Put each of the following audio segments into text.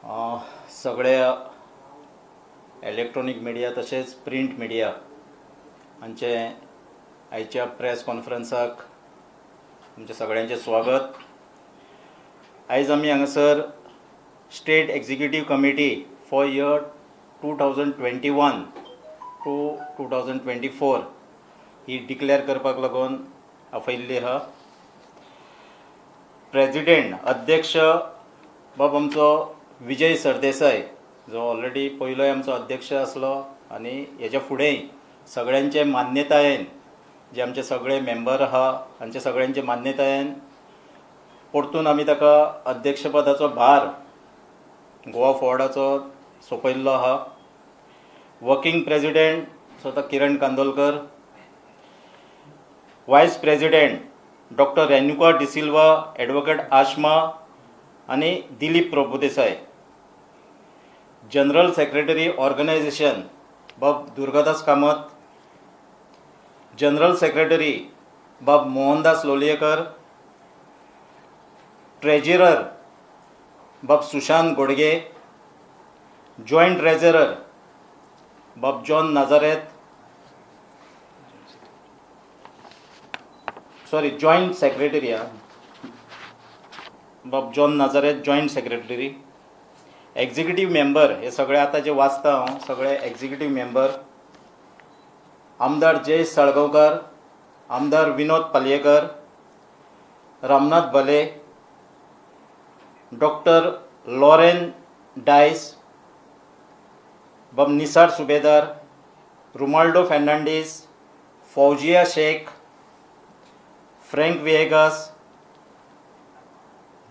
सगळ्या electronic media तशेंच print media हांचे आयच्या प्रेस कॉन्फरन्साक तुमचें सगळ्यांचें स्वागत. आयज आमी हांगासर state executive committee for year 2021 to 2024 he declare करपाक लागून आपयिल्ली आहा. प्रेजिडेंट अध्यक्ष बाब आमचो विजय सरदेसाय जो ऑलरेडी पयलोय आमचो अध्यक्ष आसलो आनी हेच्या फुडेंय सगळ्यांचे मान्यतायेन जे आमचे सगळे मेंबर आहा हांचे सगळ्यांचे मान्यतायेन परतून आमी ताका अध्यक्षपदाचो भार गोवा फॉरवर्डाचो सोंपयल्लो आहा. वर्किंग प्रेजिडेंट स्वता Kiran Kandolkar, vice president doctor Renuka D'Silva, advocate Ashma आनी Dilip Prabhudesai, general secretary organisation बाब दुर्गादास कामत, जनरल सेक्रेटरी बाब मोहनदास लोलयेकर, ट्रेजरर बाब सुशांत गोडगे, जॉयंट ट्रेजरर बाब John Nazareth, sorry joint secretary बाब John Nazareth joint secretary, executive member हे सगळे आतां जे वाचता हांव सगळे एक्झिक्युटीव मेंबर आमदार जयेश साळगांवकार, आमदार विनोद पालयेकर, रामनाथ भले, डॉक्टर लॉरेन डायस, बाब निसार सुबेदार, रुमाल्डो Fernandes, Fauzia Sheikh, Frank Viegas,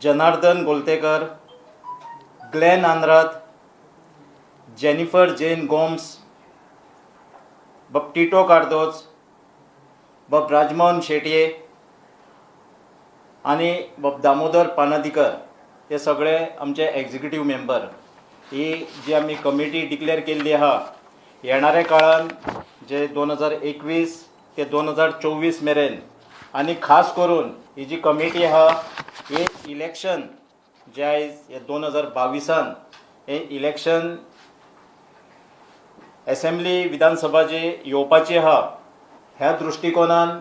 Janardan Goltekar, Glen Andrade, Jennifer Jane Gomes, बाब टिटो कार्दोज, बाब राजमोहन शेटये आनी बाब दामोदर पानादिकर हे सगळे आमचे एक्झिक्युटीव मेंबर. ही जी आमी कमिटी डिक्लेअर केल्ली आहा येणाऱ्या काळान जे 2021 ते 2024 मेरेन आनी खास करून ही जी कमिटी आहा हे इलेक्शन जे आयज हे 2022 हे इलेक्शन एसेंब्ली विधानसभा जी येवपाची आहा ह्या दृश्टिकोनान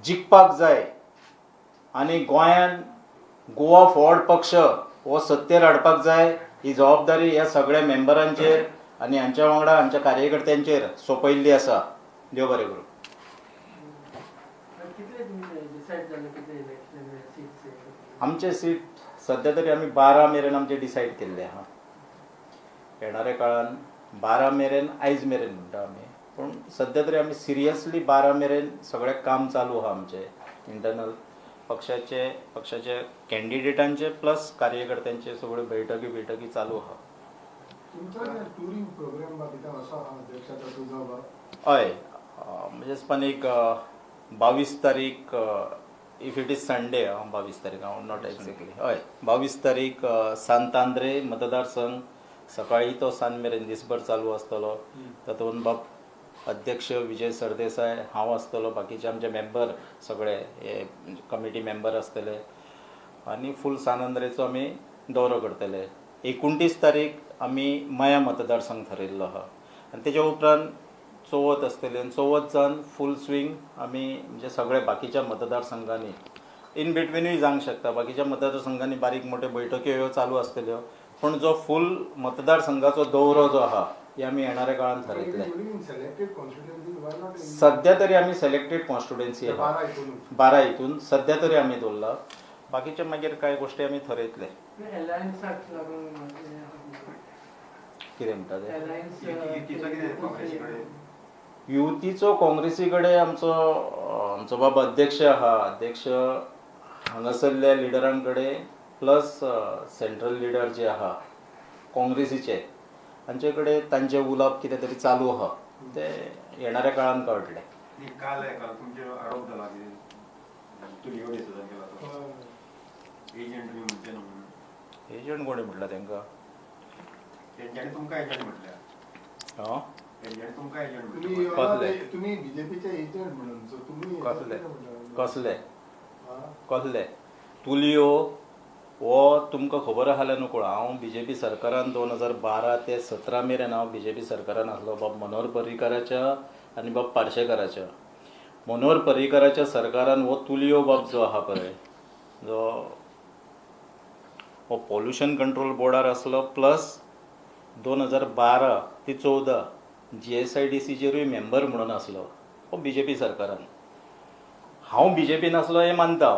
जिखपाक जाय आनी गोंयान गोवा फॉरवर्ड पक्ष हो सत्तेर हाडपाक जाय ही जबाबदारी ह्या सगळ्या मेंबरांचेर आनी हांच्या वांगडा हांच्या कार्यकर्त्यांचेर सोंपयल्ली आसा. देव बरें करूं. आमचे सीट सद्या तरी आमी 12 मेरेन आमचे डिसायड केल्ले आहा. येणाऱ्या काळान 12 मेरेन आयज मेरेन म्हणटा आमी, पूण सद्या तरी आमी सिरियसली 12 मेरेन सगळें काम चालू आहा आमचें इंटरनल पक्षाचे पक्षाचे कॅन्डिडेटांचे प्लस कार्यकर्त्यांचे सगळ्यो बैठकी बैठकी चालू आहा. हय, म्हणजे पण एक 22 तारीख if it is Sunday 22 तारीख हांव not exactly, हय 22 तारीख सांत आंद्रे मतदारसंघ सकाळी तो सांज मेरेन दिसभर चालू आसतलो. तातूंत बाब अध्यक्ष विजय सरदेसाय हांव आसतलो, बाकीचे आमचे मेंबर सगळे हे कमिटी मेंबर आसतले आनी फूल सान आंद्रेचो आमी दौरो करतले. 29 तारीख आमी मया मतदारसंघ थरयल्लो आहा आनी तेच्या उपरांत चवथ आसतली आनी चवथ जावन फूल स्विंग आमी म्हणजे सगळे बाकीच्या मतदारसंघांनी इन बिटविनूय जावंक शकता, बाकीच्या मतदारसंघांनी बारीक मोठ्यो बैठक्यो ह्यो चालू आसतल्यो, पूण जो फूल मतदारसंघाचो दौरो जो आहा हे आमी येणाऱ्या काळान थरयतले. सद्या तरी आमी सिलेक्टेड कॉन्स्टिट्युएन्सी आहा 12 हितून सद्या तरी आमी दवरला, बाकीचे मागीर कांय गोश्टी आमी थरयतले. कितें म्हणटा ते युतीचो काँग्रेसी कडेन आमचो आमचो बाब अध्यक्ष आहा, अध्यक्ष हांगासरल्या लिडरां कडेन प्लस सेंट्रल लिडर जे आहा काँग्रेसीचे हांचे कडेन तांचें उलोवप कितें तरी चालू आहा, ते येणाऱ्या काळान कळटलें. काल तुमचेर आरोप जाला की एजंट बी म्हणचे न्हू म्हणून. एजंट कोणी म्हटला तांकां? तेंच्यांनी तुमकां एजंट म्हटल्या. हां, तेंच्यांनी तुमकां एजंट. तुमी बीजेपीचे एजंट म्हणून तुमी कसले कसले कसले तुलियो हो तुमकां खबर आसा जाल्यार नकळो. हांव बीजेपी सरकारान 2012 ते 17 मेरेन हांव बीजेपी सरकारान आसलो, बाब मनोहर पर्रीकाराच्या आनी बाब पार्शेकाराच्या. मनोहर पर्रीकाराच्या सरकारान हो तुलियो बाब जो आसा पळय, जो हो पॉल्युशन कंट्रोल बोर्डार आसलो, प्लस 2012 ते 14 GSIDCचेरूय मेंबर म्हणून आसलो हो बीजेपी सरकारान. हांव बीजेपीन आसलो हें मानता,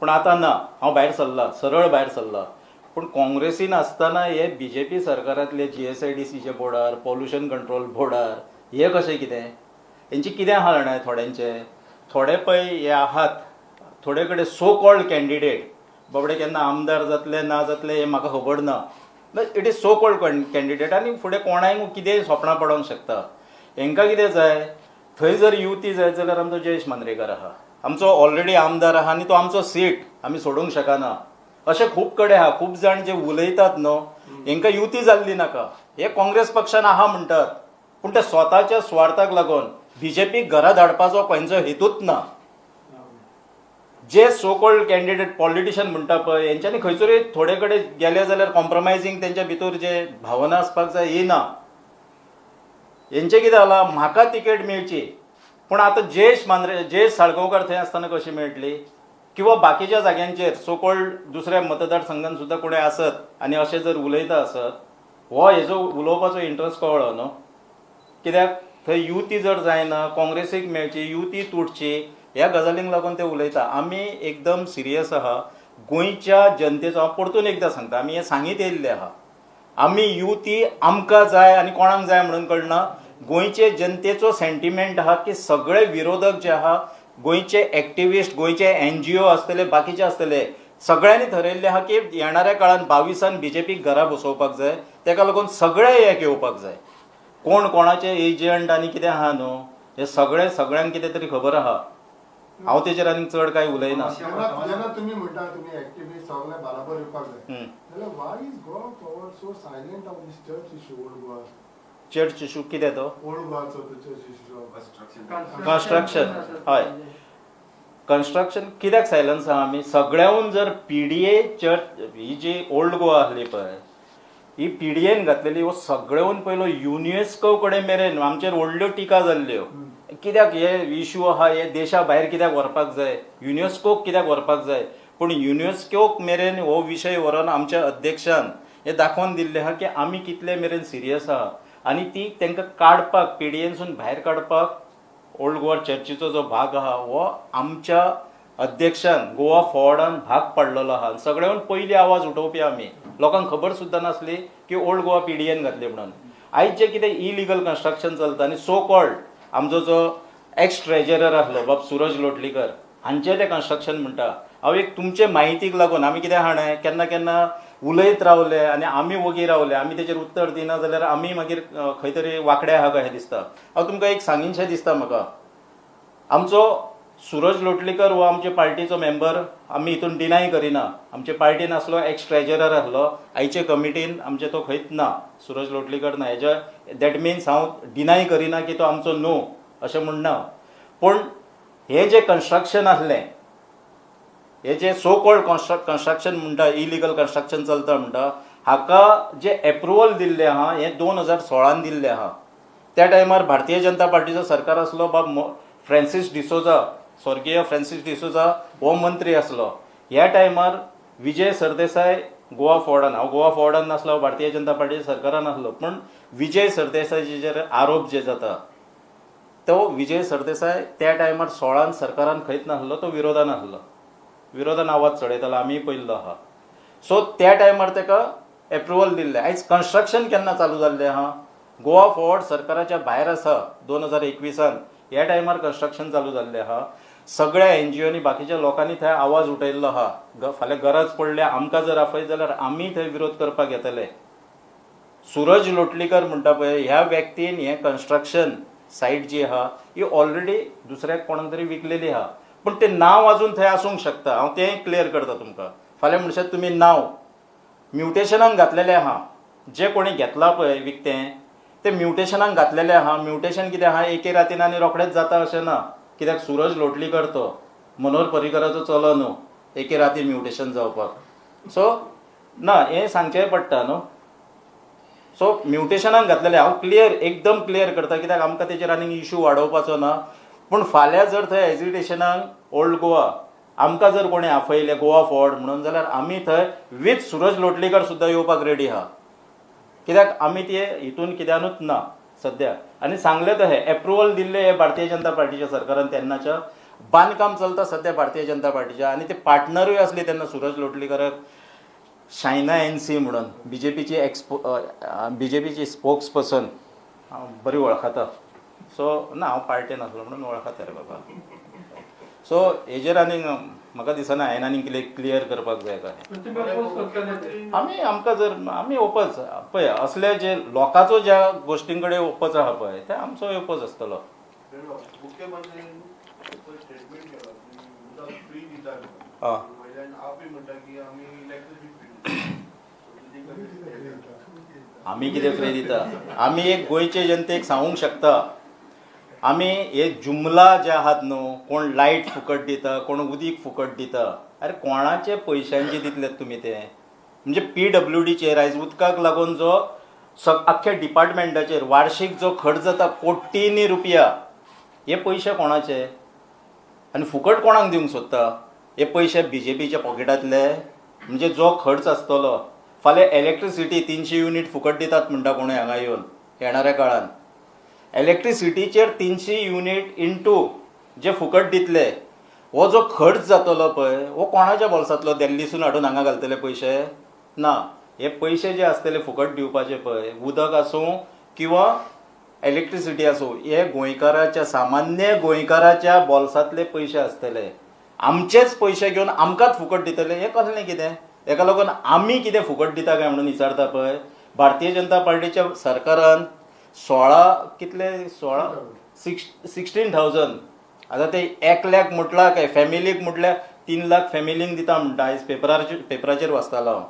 पूण आतां ना, हांव भायर सरला, सरळ भायर सरला. पूण काँग्रेसीन आसतना हे बीजेपी सरकारांतले GSIDCच्या बोर्डार, पॉल्युशन कंट्रोल बोर्डार हे कशें कितें हेंचे कितें आहा जाणा, थोड्यांचे थोडे पळय हे आहात, थोडे कडेन सो कॉल्ड कॅन्डिडेट बाबडे केन्ना आमदार जातले ना जातले हें म्हाका खबर ना, it is so called candidate. आनी फुडें कोणाक कितेंय सोपणां पडोंक शकता. हेंकां कितें जाय, थंय जर युती जाय जाल्यार आमचो जयेश मांद्रेकर आहा, आमचो ऑलरेडी आमदार आहा आनी तो आमचो सीट आमी सोडूंक शकना. अशें खूब कडेन आहा, खूब जाण जे उलयतात न्हू, हेंकां युती जाल्ली नाका, हे काँग्रेस पक्षान आहा म्हणटात, पूण ते स्वताच्या स्वार्थाक लागून बीजेपीक घरा धाडपाचो खंयचो हेतूच ना. जे सो कॉल्ड कॅन्डिडेट पॉलिटिशन म्हणटा पळय, हेंच्यांनी खंयसरूय थोडे कडेन गेले जाल्यार कॉम्प्रोमायझींग तेंच्या भितर जे भावना आसपाक जाय ही ना. हेंचें कितें जालां, म्हाका तिकेट मेळची, पूण आतां जयेश साळगांवकार थंय आसतना कशी मेळटली, किंवा बाकीच्या जाग्यांचेर सो कॉल्ड दुसऱ्या मतदारसंघान सुद्दां कोणें आसत आनी अशें जर उलयता आसत, हो हेजो उलोवपाचो इंट्रस्ट कळ्ळो न्हू. कित्याक थंय युती जर जायना, काँग्रेसीक मेळची, युती तुटची, ह्या गजालींक लागून ते उलयता. आमी एकदम सिरियस आहा गोंयच्या जनतेचो. हांव परतून एकदां सांगता, आमी हें सांगीत येयल्ले आहा, आमी युती आमकां जाय आनी कोणाक जाय म्हणून कळना. गोंयचे जनतेचो सेंटिमेंट आहा की सगळे विरोधक जे आहा, गोंयचे एक्टिविस्ट, गोंयचे NGO आसतले, बाकीचे आसतले, सगळ्यांनी थरयल्लें आहा की येणाऱ्या काळान 22 बीजेपीक घरा बसोवपाक जाय. तेका लागून सगळे एक येवपाक जाय. कोण कोणाचे एजंट आनी कितें आहा न्हू, हे सगळे सगळ्यांक कितें तरी खबर आहा. हांव तेजेर आनीक चड कांय उलयना. जेन्ना तुमी म्हणटा तुमी एक्टिविस्ट सगळे बराबर येवपाक जाय, जाल्यार why is Goa Forward so silent on this church issue? Old Goa church issue कितें तो? ओल्ड गोवाचो तो चर्च इशू, कन्स्ट्रक्शन. हय, कन्स्ट्रक्शन कित्याक सायलन्स आहा आमी सगळ्याहून? जर PDA church ही जी ओल्ड गोवा आसली पळय, ही PDAन घातलेली, हो सगळ्याहून पयलो युनेस्को कडेन मेरेन आमचेर व्हडल्यो टिका जाल्ल्यो, कित्याक हे इशू आहा, हे देशा भायर कित्याक व्हरपाक जाय, युनेस्कोक कित्याक व्हरपाक जाय. पूण युनेस्कोक मेरेन हो विशय व्हरोन आमच्या अध्यक्षान हे दाखोवन दिल्लें आहा की आमी कितले मेरेन सिरियस आहा आनी ती तांकां काडपाक, PDAनसून भायर काडपाक ओल्ड गोवा चर्चीचो जो भाग आहा हो आमच्या अध्यक्षान गोवा फॉरवर्डान भाग पाडलेलो आहा. सगळ्याहून पयली आवाज उठोवपी आमी, लोकांक खबर सुद्दां नासली की ओल्ड गोवा PDAन घातली म्हणून. आयज जें कितें इलिगल कन्स्ट्रक्शन चलता आनी सो कॉल्ड आमचो जो एक्स ट्रेजरर आसलो बाब सुरज लोटलीकर हांचें तें कन्स्ट्रक्शन म्हणटा. हांव एक तुमचे म्हायतीक लागून, आमी कितें हाणें केन्ना केन्ना उलयत रावले आनी आमी वोगी रावले, आमी तेजेर उत्तर दिना जाल्यार आमी मागीर खंय तरी वांकडे आहा कशें दिसता. हांव तुमकां एक सांगीनशें दिसता म्हाका, आमचो सुरज लोटलीकर हो आमचे पार्टीचो मेंबर, आमी हितून डिनाय करिना, आमचे पार्टीन आसलो, एक्स ट्रेजरर आसलो, आयचे कमिटीन आमचे तो खंयच ना, सुरज लोटलीकर ना. हेज्या that means हांव डिनाय करिना की तो आमचो न्हू अशें म्हणना. पूण हें जें कन्स्ट्रक्शन आसलें, हे जे सो कॉल्ड कन्स्ट्रक्शन म्हणटा, इलिगल कन्स्ट्रक्शन चलता म्हणटा, हाका जे एप्रुवल दिल्लें आहा हें 2016 दिल्लें आहा. त्या टायमार भारतीय जनता पार्टीचो सरकार आसलो, बाब फ्रांसीस डिसोजा, स्वर्गीय फ्रांसीस डिसोजा हो मंत्री आसलो. ह्या टायमार विजय सरदेसाय गोवा फॉरवर्डान, हांव गोवा फॉरवर्डान नासलो, हांव भारतीय जनता पार्टीच्या सरकारान आसलो, पूण विजय सरदेसायचेर आरोप जे जाता तो विजय सरदेसाय त्या टायमार 16 सरकारान खंयच नासलो, तो विरोधान आसलो, विरोधान आवाज चडयतालो, आमी पयल्लो आहा. सो त्या टायमार ताका एप्रुवल दिल्लें. आयज कन्स्ट्रक्शन केन्ना चालू जाल्लें आहा, गोवा फॉरवर्ड सरकाराच्या भायर आसा 2021 ह्या टायमार कन्स्ट्रक्शन चालू जाल्लें आहा. सगळ्या NGOनी बाकीच्या लोकांनी थंय आवाज उठयल्लो आहा. फाल्यां गरज पडल्या आमकां जर आफयत जाल्यार आमी थंय विरोध करपाक येतले. सुरज लोटलीकर म्हणटा पळय, ह्या व्यक्तीन हें कन्स्ट्रक्शन सायट जी आहा ही ऑलरेडी दुसऱ्याक कोणाक तरी विकलेली आहा, पूण तें नांव अजून थंय आसूंक शकता. हांव तें क्लियर करता तुमकां. फाल्यां म्हणशात तुमी नांव म्युटेशनाक घातलेलें आहा, जे कोणी घेतलां पळय विकतें तें म्युटेशनाक घातलेलें आहा. म्युटेशन कितें आहा, एके रातीन आनी रोखडेंच जाता अशें ना, कित्याक सुरज लोटलीकर तो मनोहर पर्रीकराचो चलो न्हू, एके राती म्युटेशन जावपाक. सो ना, हें सांगचें पडटा न्हू. सो म्युटेशनाक घातलेलें हांव क्लियर, एकदम क्लियर करता, कित्याक आमकां तेचेर आनीक इशू वाडोवपाचो ना. पूण फाल्यां जर थंय एजिटेशनाक ओल्ड गोवा आमकां जर कोणें आपयलें गोवा फॉरवर्ड म्हणून, जाल्यार आमी थंय विथ सुरज लोटलीकर सुद्दां येवपाक रेडी आहा, कित्याक आमी ते हितून कित्यानूच ना सद्या. आनी सांगलें तशें एप्रुवल दिल्लें हे भारतीय जनता पार्टीच्या सरकारान तेन्नाच्या. बांदकाम चलता सद्या भारतीय जनता पार्टीच्या, आनी ते पार्टनरूय आसले तेन्ना सुरज लोटलीकराक, शायना एन सी म्हणून बीजेपीची एक्सपो बीजेपीची स्पोक्स पर्सन, हांव बरी वळखता. सो ना, हांव पार्टेन आसलो म्हणून वळखता रे बाबा. सो हेजेर आनीक म्हाका दिसना हांवें आनीक कितें क्लियर करपाक जाय काय. पण तुम्ही अपोज करतले ते. आमी आमकां जर आमी ओपज पळय असले जे लोकांचो ज्या गोश्टीं कडेन ओपज आहा पळय, ते आमचोय ओपज आसतलो. मुख्यमंत्र्यांनी स्टेटमेंट केला की उदक फ्री दिता. आं. वयल्यान आपय म्हणटा की आमी इलेक्ट्रिसिटी फ्री दिता. आमी कितें फ्री दिता? आमी एक गोंयचे जनतेक सांगूंक शकता, आमी हे जुमला जे आहात न्हू, कोण लायट फुकट दिता, कोण उदीक फुकट दिता, अरे कोणाचे पयशांचे दितले तुमी ते? म्हणजे पीडब्ल्यूडीचेर आयज उदकाक लागून जो आख्ख्या डिपार्टमेंटाचेर वार्षीक जो खर्च जाता कोटींनी रुपया, हे पयशे कोणाचे आनी फुकट कोणाक दिवंक सोदता हे पयशे? बीजेपीच्या पॉकेटांतले? म्हणजे जो खर्च आसतलो, फाल्यां इलेक्ट्रिसिटी 300 युनीट फुकट दितात म्हणटा कोणूय हांगा येवन, येणाऱ्या काळान इलेक्ट्रिसिटीचेर 300 युनीट इंटू जे फुकट दितले, हो जो खर्च जातलो पळय, हो कोणाच्या बोल्सांतलो? दिल्लीसून हाडून हांगा घालतले पयशे? ना, हे पयशे जे आसतले फुकट दिवपाचे पळय, उदक आसूं किंवा इलेक्ट्रिसिटी आसूं, हे गोंयकाराच्या, सामान्य गोंयकाराच्या बोल्सांतले पयशे आसतले. आमचेच पयशे घेवन आमकांच फुकट दितले, हें कसलें कितें? हेका लागून आमी कितें फुकट दिता काय म्हणून विचारता पळय, भारतीय जनता पार्टीच्या सरकारान 16, कितले, 16, 16,000, आतां ते एकल्याक म्हटलां काय फॅमिलीक म्हटल्यार 3 लाख फॅमिलींक दिता म्हणटा, आयज पेपराचेर वाचतालो हांव.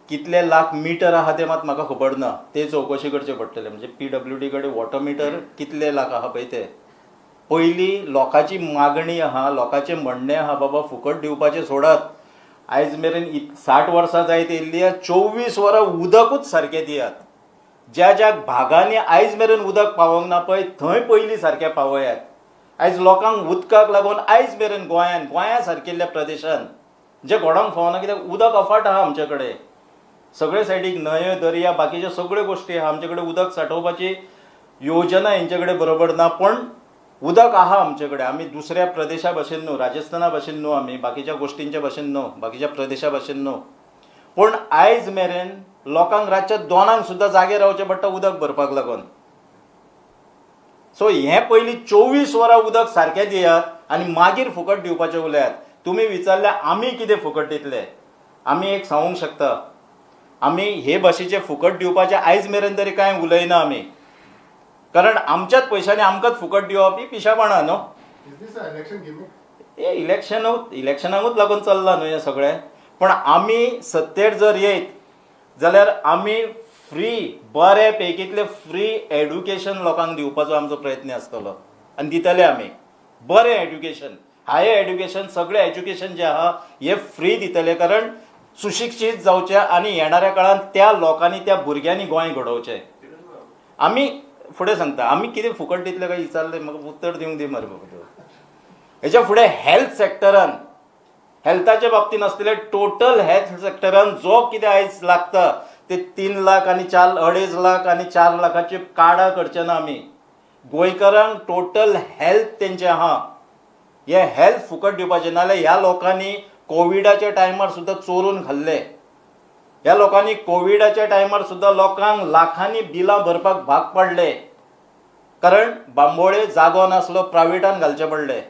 कितले लाख मिटर आहा ते मात म्हाका खबर ना, ते चवकशी करचे पडटले. म्हणजे पीडब्ल्यूडी कडेन वॉटर मिटर कितले लाख आहा पळय ते. पयलीं लोकांची मागणी आहा, लोकांचें म्हणणें आहा, बाबा फुकट दिवपाचें सोडात, आयज मेरेन 60 वर्सां जायत येयल्ली, 24 वरां उदकूच सारकें दियात. ज्या ज्या भागांनी आयज मेरेन उदक पावोंक ना पळय, थंय पयलीं सारकें पावयात. आयज लोकांक उदकाक लागून आयज मेरेन गोंयान, गोंया सारकिल्ल्या प्रदेशान जें घडोवंक फावना, कित्याक उदक अफाट आहा आमचे कडेन, सगळे सायडीक न्हंयो, दर्या, बाकीच्यो सगळ्यो गोश्टी आहा आमचे कडेन. उदक सांठोवपाची योजना हेंचे कडेन बरोबर ना, पूण उदक आहा आमचे कडेन. आमी दुसऱ्या प्रदेशा भशेन न्हू, राजस्थाना भशेन न्हू, आमी बाकीच्या गोश्टींच्या भशेन न्हू, बाकीच्या प्रदेशा भशेन न्हू. पूण आयज मेरेन लोकांक रातच्या 2 सुद्दां जागे रावचें पडटा उदक भरपाक लागून. सो हें पयलीं 24 वरां उदक सारकें दियात आनी मागीर फुकट दिवपाचें उलयात. तुमी विचारलें आमी कितें फुकट दितले, आमी एक सांगूंक शकता, आमी हे भाशेचें फुकट दिवपाचें आयज मेरेन तरी कांय उलयना आमी, कारण आमच्याच पयशांनी आमकांच फुकट दिवप ही पिशेपणां न्हू. Is this an election gimmick? हे इलेक्शनाकूच लागून चल्लां न्हू हें सगळें. पण आमी सत्तेर जर येयत जाल्यार आमी फ्री, बरे पैकींतलें फ्री एड्युकेशन लोकांक दिवपाचो आमचो प्रयत्न आसतलो आनी दितले आमी बरें एड्युकेशन, हायर एड्युकेशन, सगळें एज्युकेशन जें आहा हें फ्री दितले, कारण सुशिक्षीत जावचें आनी येणाऱ्या काळांत त्या लोकांनी, त्या भुरग्यांनी गोंय घडोवचें. आमी फुडें सांगता, आमी कितें फुकट दितले काय विचारलें, म्हाका उत्तर दिवंक दी मरे बाबा तूं. हेच्या फुडें हेल्थ सेक्टरान, हेल्थाच्या बाबतींत आसतले, टोटल हेल्थ सेक्टरान जो कितें आयज लागता ते 3 लाख आनी 4, 2.5 लाख आनी 4 लाखाची कार्डां करचे ना आमी. गोंयकारांक टोटल हेल्थ तेंचें आहा, हे हेल्थ फुकट दिवपाचें. नाजाल्यार ह्या लोकांनी कोविडाच्या टायमार सुद्दां चोरून खाल्ले. ह्या लोकांनी कोविडाच्या टायमार सुद्दां लोकांक लाखांनी बिलां भरपाक भाग पडले, कारण बांबोळे जागो नासलो, प्रायवेटान घालचे पडले.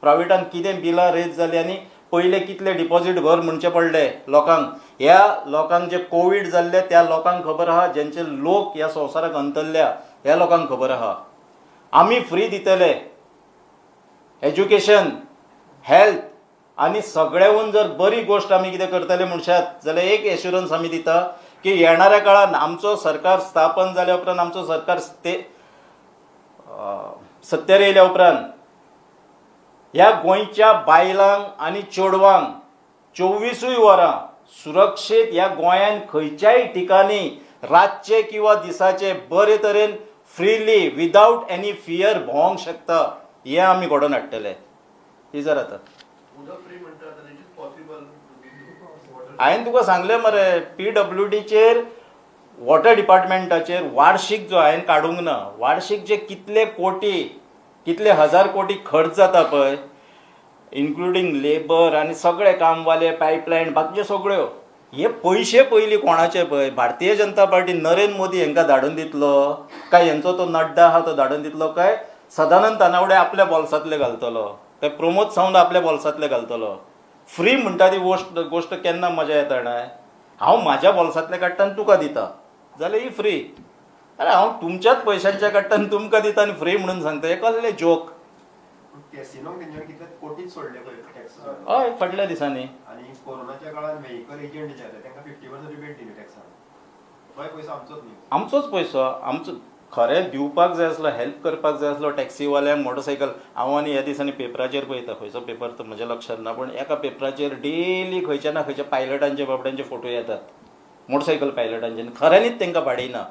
प्रायवेटान कितें बिलां रेज जालीं आनी पयले कितले डिपॉजीट भर म्हणचे पडले लोकांक. ह्या लोकांक जे कोवीड जाल्ले त्या लोकांक खबर आहा, जेंचे लोक ह्या संवसाराक अंतरल्या ह्या लोकांक खबर आहा. आमी फ्री दितले एज्युकेशन, हेल्थ, आनी सगळ्याहून जर बरी गोश्ट आमी कितें करतले म्हणशात जाल्यार एक एश्युरन्स आमी दिता की येणाऱ्या काळान आमचो सरकार स्थापन जाल्या उपरांत, आमचो सरकार ते सत्तेर येयल्या उपरांत, ह्या गोंयच्या बायलांक आनी चेडवांक 24 वरां सुरक्षीत ह्या गोंयान खंयच्याय ठिकाणी रातचे किंवा दिसाचे बरे तरेन फ्रीली विदावट एनी फियर भोंवंक शकता, हें आमी घडोवन हाडटले. ही जर आतां उदक फ्री म्हणटा, it is possible to water? हांवें तुका सांगलें मरे, पीडब्ल्यूडीचेर, वॉटर डिपार्टमेंटाचेर वार्षीक जो हांवें काडूंक ना, वार्षीक जे कितले कोटी, कितले हजार कोटी खर्च जाता पळय, इन्क्लुडींग लेबर आनी सगळे कामवाले, पायपलायन, बाकीच्यो सगळ्यो, हे पयशे पयलीं कोणाचे पळय, भारतीय जनता पार्टी नरेंद्र मोदी हांकां धाडून दितलो काय, हेंचो तो नड्डा आहा तो धाडून दितलो काय, सदानंद तानावडे आपल्या बोल्सांतले घालतलो काय, प्रमोद सावंत आपल्या बोल्सांतले घालतलो? फ्री म्हणटा ती गोश्ट केन्ना मजा येता जाणा? हांव म्हाज्या बोल्सांतले काडटा आनी तुका दिता जाल्यार ही फ्री. अरे, हांव तुमच्याच पयशांचे काडटा आनी तुमकां दिता आनी फ्री म्हणून सांगता, हें कसलें जोक? कॅसिनोक तेंच्यानी कितले कोटीच सोडले पळय टॅक्स. हय, फाटल्या दिसांनी. आनी कोरोनाच्या काळान व्हेकल एजंट जे आसले तांकां 50% रिबेट दिली टॅक्सान. तोय पयसो आमचोच न्ही? आमचोच पयसो. आमचो खरें दिवपाक जाय आसलो, हेल्प करपाक जाय आसलो टॅक्सीवाल्यांक, मोटरसायकल. हांव आनी ह्या दिसांनी पेपराचेर पळयता, खंयचो पेपर तो म्हज्या लक्षांत ना, पूण एका पेपराचेर डेली खंयच्या ना खंयच्या पायलटांचे बाबड्यांचे फोटो येतात, मोटरसायकल पायलटांचे. आनी खऱ्यांनीच तांकां भाडीं ना,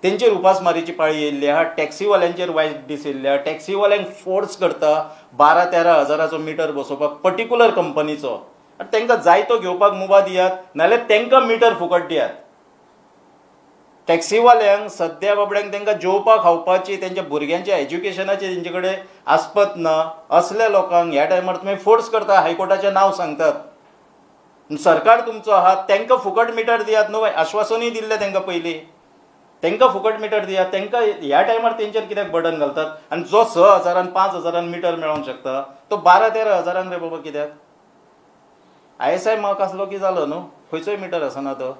तेंचेर उपासमारीची पाळी येयल्ली आहा. टॅक्सीवाल्यांचेर वायट दीस येयल्ले आहा. टॅक्सीवाल्यांक फोर्स करता 12-13 हजाराचो मिटर बसोवपाक पर्टिक्युलर कंपनीचो. आनी तांकां जाय तो घेवपाक मुभा दियात, नाल्यार तांकां मिटर फुकट दियात. टॅक्सीवाल्यांक सद्या बाबड्यांक तांकां जेवपा खावपाची, तेंच्या भुरग्यांच्या एज्युकेशनाची तेंचे कडेन आस्पत ना. असल्या लोकांक ह्या टायमार तुमी फोर्स करता, हायकोर्टाचें नांव सांगतात. सरकार तुमचो आहा, तांकां फुकट मिटर दियात न्हू. आश्वासनूय दिल्लें तांकां पयलीं, तांकां फुकट मिटर दियात. तांकां ह्या टायमार तेंचेर कित्याक बर्डन घालतात? आनी जो 6 हजारान, 5 हजारान मिटर मेळोंक शकता तो 12-13 हजारान रे बाबा कित्याक? आयएसआय मार्क आसलो की जालो न्हू, खंयचोय मिटर आसना तो.